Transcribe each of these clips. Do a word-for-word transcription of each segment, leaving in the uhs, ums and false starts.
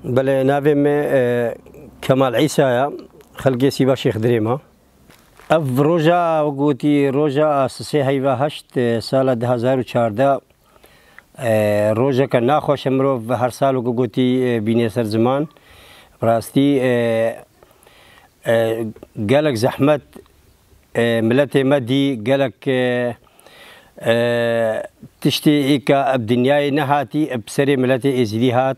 Belê, navê me, e, Kemal Îsa ya, xelkê Sîba Şêx Dirê ma. Ev roja, wek gotî, roja sisê heyva heşt, e, sala du hazar û çardeh, e, rojeke naxweş e mirov her sal, wek gotî, e, bîne ser ziman. Rastî, e, e, gelek zehmet, e, miletê me dî, gelek, e, e, tiştê êka bi dinyayê nehatî, bi serê miletê Êzidî hat.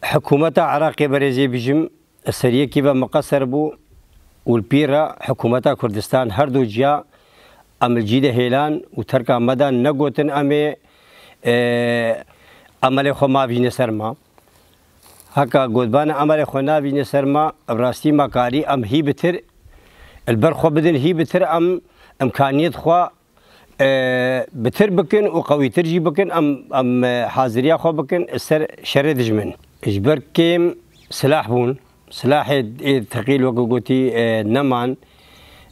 Hikûmeta Iraqê, berêzê bijim, ser yekî ve miqeser bû û li pî re hikûmeta Kurdistan her du ciya em li cî de hêlan û terka me dan, negotin em ê, e, emelê xwe mavîne ser ma. Heka gotbana emelê xwe navîne ser ma, bi rastî me karî em hî bitir, li ber xwe bidin, hî bitir em imkaniyet xwe e, bitir bikin û qewîtir jî bikin, em, em, e, haziriya xwe bikin ser şerê dijmin. Ji ber kêm silah bûn, silahê ê teqîl, wek gotî, e, neman,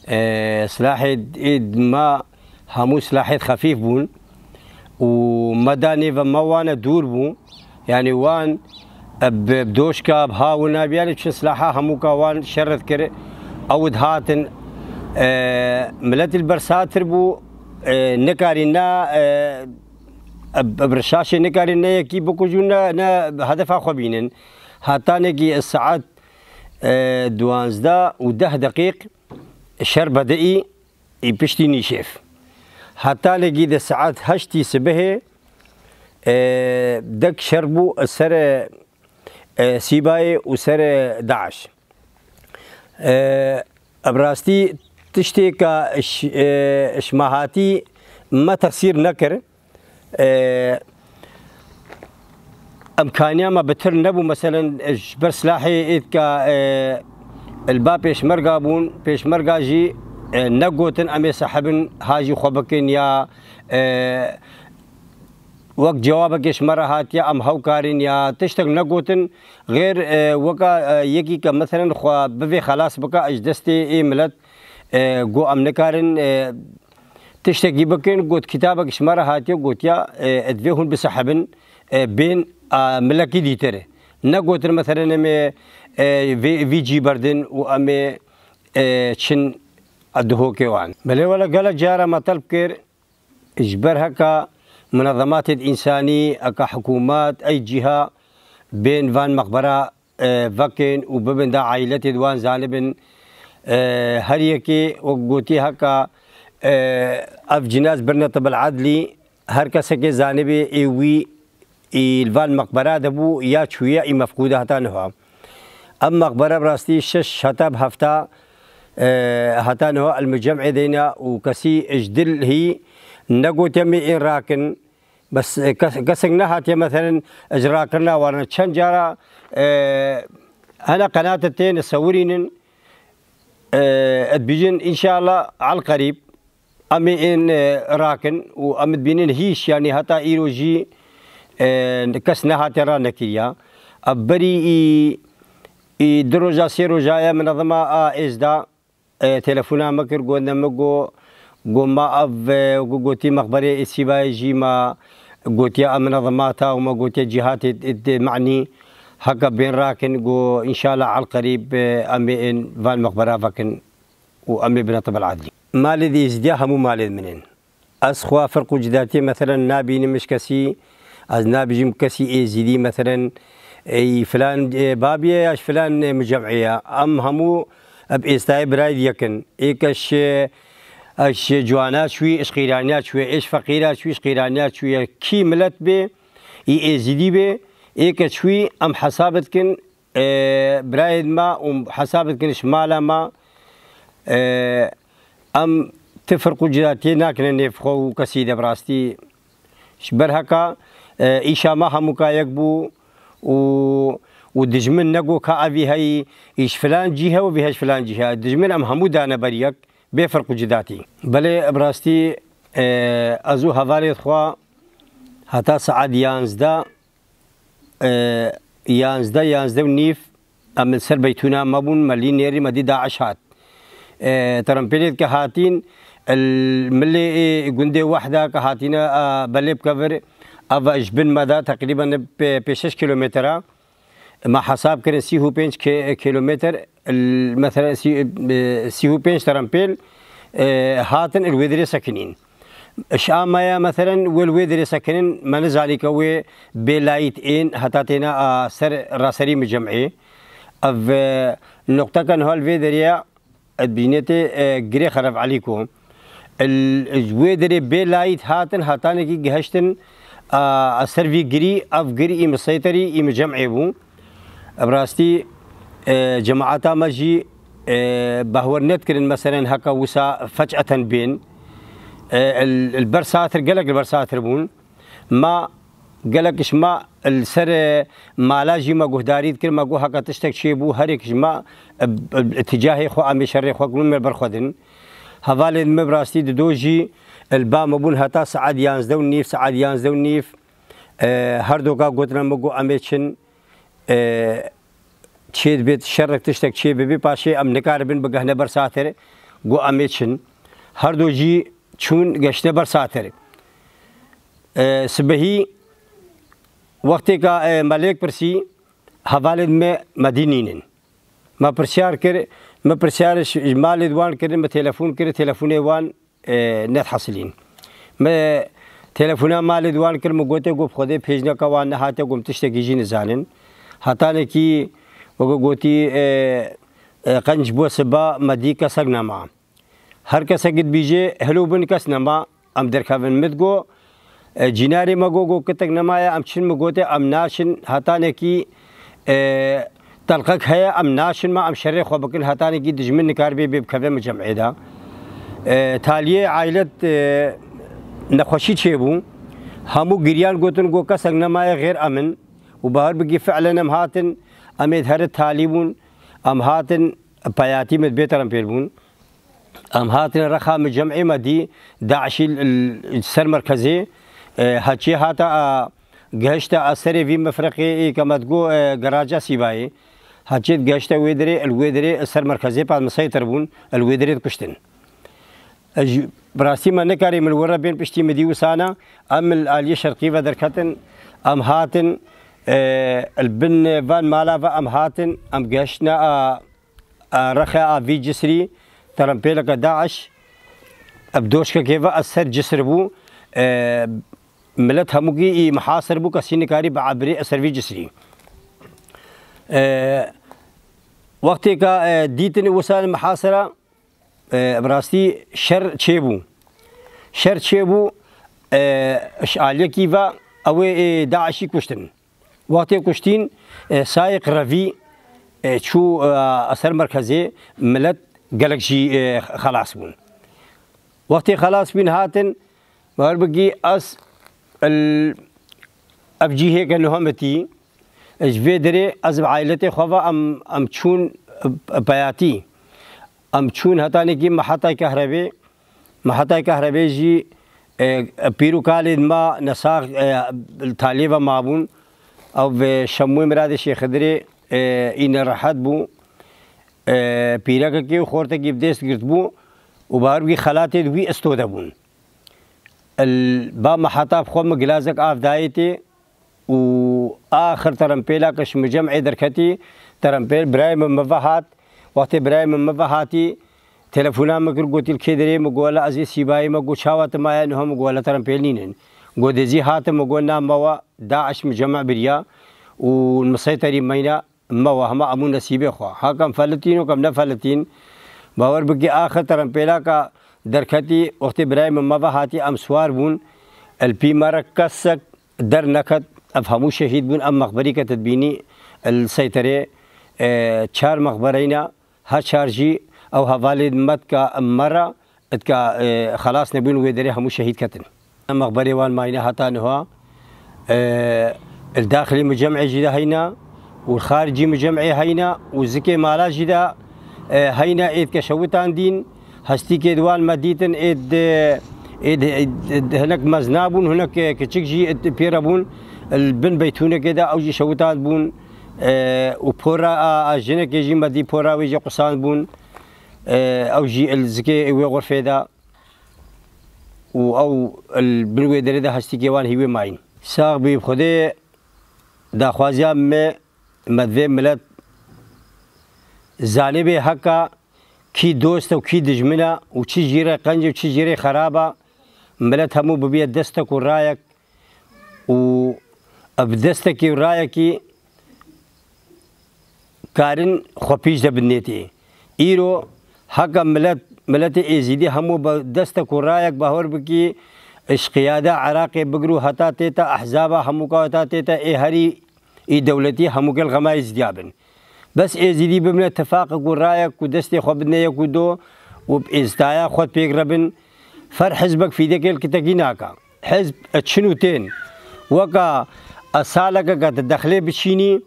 e, silahê ê ma hemû silahê xefîf bûn û me danê ve me wane dûr bû. Yanî wan, e, bi, bi doşka, bi hawina, bi yanî çi silaha hemûka wan şer dikir. Ew dihatin, e, miletî li ber satir bû, e, nikarî ne, e, e, bi şaşê nikarî ne yekî bikujin, ne, ne hedefa xwe bînin. Hetanekî saet, e, duwazdeh û deh deqîq şer bediî, î piştî nîşêv. Hetanekî di saet heştî sibihê, e, dek şer bû ser, e, Sîbayê û ser, e, DAIŞ. E, bi rastî tiştê ka ş-, e, ji me hatî me tesîr nekir. E, imkaniya me bitir nebû. Meselen, e, ji ber silahê êtka, e, li ba pêşmerga bûn, pêşmerga jî, e, negotin em ê sehibin, ha jî xwe bikin ya, e, wek cewabekê ji me re hatiye, em hewkarîn ya tiştek negotin. Xêr, e, weka, e, yekî ke meselen xwe bivê xelas bike ji destê ê milet, e, got em nikarin, e, tiştekî bikin, got kitabek ji me re hatiye, gotiya, e, divê hûn bisehibin, e, bên, e, milekî dîtir. Negotin meselen em ê, e, vê, vî cî berdin û em ê, e, çin, e, dihokê wan. Belê wele gelek cara me telb kir, ji ber heka munezematê însanî, eka hikûmet, ey cîha bên van mexbera, e, vekin û bibin da ailetê di wan zanibin. E, her yekê wek gotî heka, e, ev cinaz birine tibil edlî, her kesekê zanibê ê wî î li van meqbera de bû ya çûye î mefqûde heta niha. Em meqbere bi rastî şeş heta bi hefta, e, heta niha el micem'ê deyne û kesî ji dil hî negotiye me ên rakin. Bes, e, kes-, kesek nehatiye, meselen, ji rakirina wan re. Çend cara, e, hene qenate tên sewirînin, e, dibîjin, înşallah, al qerîb, em ê ên, e, rakin û em dibînin hîş, yanî heta îro jî, e, kes nehatiye ranekiriya. Ev berî î, î du roja, sê roja ye, minezema a êzda, e, telefona min kir, got ne min, got, got ma ev, e, got, gotî mexberê Îsîbayê jî ma gotiye em minezemata û ma gotiye cîhatê, e, de, manî heka bên rakin, got, înşallah al qerîb, e, em ê ên van mexbera vekin û em ê bine tibel adlî. Malê di Êzidiya hemû malê min in. Ez xwe firq û cidatiyê, meselen, nabînim ji kesî, ez nabîjim kesî Êzidî, meselen, ey filan, e, babî ye ya ji filan, e, micem'ê ye. Em hemû bi êstayê birayê di yek in. Êke ji, e, ji ciwana çûyî, ji qîraniya çûye, ê ji feqîra çûyî, ji qîraniya çûye. Kî milet bê, î Êzidî bê, êke çûyî, em hesab dikin, e, birayê me û hesab dikin ji mala me, e, em ti firq û cidatiyê nakine nêv xwe û kesî de bi rastî. Ji ber heka, e, îşa me hemûka yek bû û, û dijmin nego ka evî heyî, î ji filan cî he û vî he ji filan cî he. Dijmin em hemû dane ber yek, bê firq û cidatî. Belê bi rastî, e, ez û hevalê xwe heta saet yanzdeh, e, yanzdeh, yanzdeh û nîv, em li ser beytûna me bûn, me lî nêrî, me dî DAIŞ hat. E, terempêlê ke hatîn, el, milê ê gundê Wehda ke hatîne, e, belê bikevir, ev ji bin me de teqrîben pê-, pênc şeş kîlometre. Ma hesab kirin sî û pênc ke-, kilometre, l-, meselen sî-, e, sî û pênc terempêl, e, hatin li wê derê sekinîn. Ji a me ya meselen wê li wê derê sekinin, me nizanî ke wê bê layît ên heta têne a ser raserî micem'ê. Ev, e, noqteke niha li vê derê ya, dibînetê, e, girê xeref elîko. El, ji wê derê bê layît hatin, hetanekî gihiştin, a, a ser vî girî, ev gir î miseyterî, î micem'ê bû. Bi rastî, e, cemaeta me jî, e, bahwer nedikirin, meselen, heka wisa feç'eten bên. E, el, el ber satir, gelek li ber satir bûn. Ma gelek ji ma li ser, e, mala jî me guhdarî dikir, me got heke tiştek çêbû, herêk ji ma, e, e, îtîcahê xwe em ê şerê xwe kirin me ber xwe din. Hevalên me bi rastî dido jî li ba me bûn heta saet yanzdeh û nîv, saet yanzdeh û nîv, e, her doka gotina me got em ê çin, e, çê dibêt şerek tiştek çê bibê, paşê em nikaribin bigehne ber satir, got em ê çin. Her do jî çûn geşte ber satir. E, sibehî wextê ka, e, me lêk pirsî, hevalên me, me dî nînin. Me pirsyar kir, me pirsyar ji, ji malê wan kirin, me telefon kir, telefonê wan, e, nedihesilîn. Me telefona malê wan kir, me gotê, got, "Xwedê pêjneka wan nehate, got, em tiştekî jî nizanin." Hetanekî, weke gotî, e, e, qenc bû siba, me dî kesek nema. Her kesek dibîje, "Hilo bin kes nema, em derkevin." Min digo, e, cînarê me go, go, "Kitek nemaye, em çin?" Min gotê, "Em naçin, hetanekî, e, telqek heye, em naçin, ma em şerê xwe bikin, hetanekî dijmin nikaribe bê bikeve micem'ê de." E, taliyê ailet, e, nexweşî çêbû. Hemû giriyan gotin, go, "Kesek nemaye, xêr em in." Û bahar bikî fi'len em hatin, em ê di here talî bûn, em hatin, peyatî me di bê terempêl bûn. Em hatine rexa micem'ê me dî, DAIŞî li, li ser merkezê, e, heçê hata, a, gihişte a serê vî mefreqê ê ke me digo, e, garaja Sîbayê. Heçê gihişte wê derê, li wê derê, li ser merkezê pa miseytir bûn, li wê derê dikuştin. Ez ji, bi rastî me nikarî min wir re bên piştî min dî wisana, em li aliyê şerqî ve derketin, em hatin, e, li bin van mala ve em hatin, em gihiştine a, a rexe a vî cisrî, terempêleke DAIŞ, ev doşkekê ve ez ser cisr bû, e, milet hemûkî î mihasir bû, kesî nikarî biebirê ez ser vî cisrî. E, wextê ka, e, dîtin wisa li mihasira, e, bi rastî şer çêbû. Şer çêbû, e, ji aliyekî ve ew ê, e, DAIŞî kuştin. Wextê kuştîn, e, Sayiq Revî, e, çû, e, ser merkezê, milet gelek jî, e, xelas bûn. Wextê xelas bîn hatin, Wer bigî ez el, ev cîhê ke niha min tî, ji vê derê ez bi ailetê xwe ve em, em çûn, e, peyatî. Em çûn hetanekî mehetay kehrebê. Mehetay kehrebê jî, e, pîr û kalên me nesax, e, taliyê ve mabûn. Ew, e, Şemûyê Miradê Şêxidirê, e, î nerehet bû. E, pîrekekê û xortekî bi dest girtibû û ber wî xelatê di wî isto de bûn. El, ba me heta bi xwe min gilazek av dayê tê û axir terempêla ke ji min cem'ê derketî, terempêl birayê min min ve hat. Wextê birayê min min ve hatî, telefona min kir, gotî, "Li kê derê?" Min got, "Wela ez ê Sîbayê." Me got, "Çawa tu maye niha?" Min got, "Wela terempêl nînin." Got, "Dê zî hatim." Min got, "Na, mewa, DAIŞ min cem biriya û miseyterî meyna." Me wa hema hemû nesîbê xwe. Hak em felitîn û kem nefelitîn. Bawer bikî axir terempêlaka derketî, wextê birayê min me ve hatî em siwar bûn. El pî me re kesek der neket. Ev hemû şehîd bûn. Ev mexberî ke tu dibînî li Seyterê, e, çar mexbereyna, her çar jî ew hevalê me dika me re. Etka, e, xelas nebûn wê derê hemû şehîd ketin. Em mexberê wan mayne heta niha, e, li daxilî micem'ê jî de heyna û li xaricî micem'ê heyna û zikê mala jî de, e, heyna êd ke şewitan dîn, hestîkê di wan me dîtin êd, êd, êd hinek mezna bûn, hinek, e, kiçik jî êd pê re bûn, li bin beytûnekê de ew jî şewitan bûn, e, û pora a, a jinekê jî me dî pora wê jî qusand bûn. E, ew jî li zikê wê xurfê de û ew li bin wê derê de hestîkê wan hî wê mayîn. Sax bî, bi Xwedê daxwaziya me Me divê milet zanibê heka kî dost e û kî dijmin e û çi jî re qenc e û çi jî re xerab e. Milet hemû bibiye destek û rayek û ev destekî û rayekî karin xwe pîş de binêtî. Îro heke milet, miletê êzîdî hemû bi destek û rayek bahwer bikî, ji qiyada Iraqê bigir û heta têta ehzaba hemûka heta têta ê herî î dewletî hemû gel xema êzîdiya bin. Bes êzîdî bimine tifaqek û rayek û destê xwe bidine yek û do û bi êzidaya xwe pêk re bin. Fer hizbek fîdekê li kitekî naka. Hizb e çin û tên. Weka e saleke ke tu dexlê biçînî,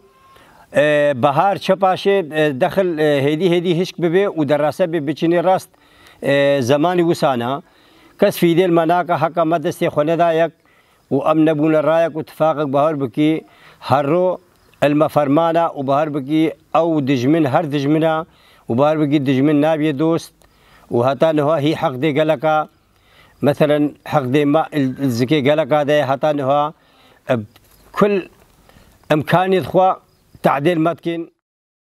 e, bahar çe paşê, e, dexil, e, hêdî hêdî hişk bibe û derase bê biçînê rast, e, zemanî wisana. Kes fîdê li me naka heka me destê xwe neda yek û em nebûne rayek û tifaqek bahar bikî. Herro el me fermana û bahar bikî ew dijmin her dijmina û bahar bikî dijmin nabiye dost û heta niha hî heq dê geleka. Meselen heq dê ma zikê geleka de heta niha, e, kul imkaniyet xwe tadêl me dikin.